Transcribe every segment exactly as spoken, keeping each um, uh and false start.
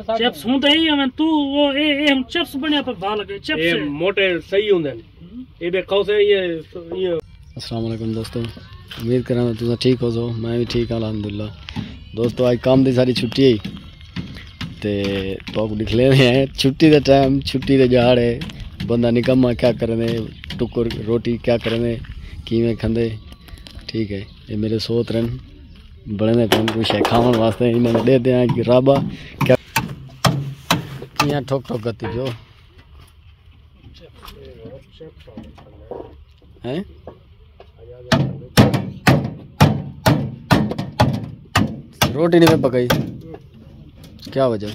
چپس ہوں تے ہی ہن، تو او اے اے ہن چپس بݨیا پئے بھا لڳے چپس اے۔ موٹے صحیح ہوندے ہن۔ اے بے قوس ہے، یہ یہ السلام علیکم دوستو، امید کراں تساں ٹھیک ہوسو، میں وی ٹھیک ہاں الحمدللہ۔ دوستو، اڄ کم دی ساری چھٹی ہے تے تہاکوں ݙکھلیندے ہیں چھٹی دے ٹائم، چھٹی دے ݙیہاڑے بندہ نکما کیا کریندے، ٹکر روٹی کیا کریندے، کیویں کھاندے۔ ٹھیک ہے، اے میرے سوت رن بݨیندے پئن کجھ شے کھاوݨ واسطے، انہاں نے ݙیندے ہیں کہ رابا کیا کیاں ٹھوک ٹھوک کتی جو۔ ہیں؟ روٹی نہیں میں پکائی، کیا وجہ؟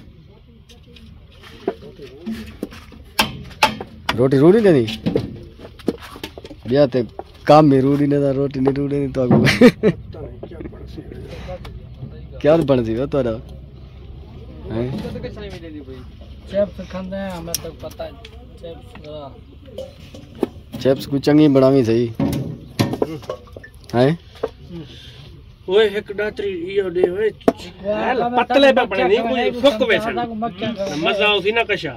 روٹی روڑی نہیں؟ بیا تے کام ہی روڑی نہیں تھا، روٹی نہیں روڑی نہیں تو آگو۔ کیا بن سی ہو تھوڑا؟ ہیں؟ چپس کھاندے ہیں، ہمیں تو پتہ ہے، چپس ذرا چپس کوئی چنگی بناویں صحیح۔ ہیں؟ اوئے ہک ݙاتری ایہو ݙے اوئے۔ پتلے پہ بݨے نہیں، کوئی فک ویسن۔ مزہ اسی نہ کشا۔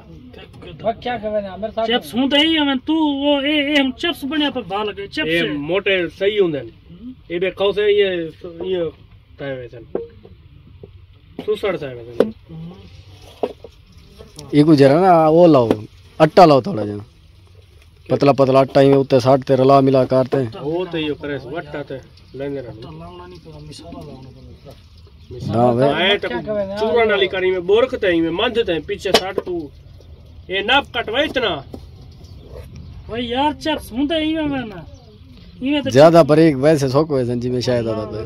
چپس ہوں تے ہی ہن، تو او اے اے ہن چپس بݨیا پئے بھا لڳے چپس اے۔ موٹے صحیح ہوندے ہن۔ اے بے قوس ہے، یہ یہ تائے ویسن۔ سوسڑ تائے ویسن۔ ایکوں ذرا نا او لاؤ، اٹا لاؤ تھوڑا جہا۔ پتلا پتلا آٹا ایویں اتے سٹ تے رلا ملا کر تے۔ او تے ایہو کرے سو، آٹا تے لیندے رہو۔ ہاں وے۔ میں تے چورن والی کری میں بورک تے ایویں مندھ تے پیچھے سٹ تو۔ اے ناپ کٹ وے اتنا۔ اوئے یار چپس ہوندے ایویں میں نا۔ ایویں تے زیادہ باریک ویسے سوک ویسن جی میں شاید آتا پہ۔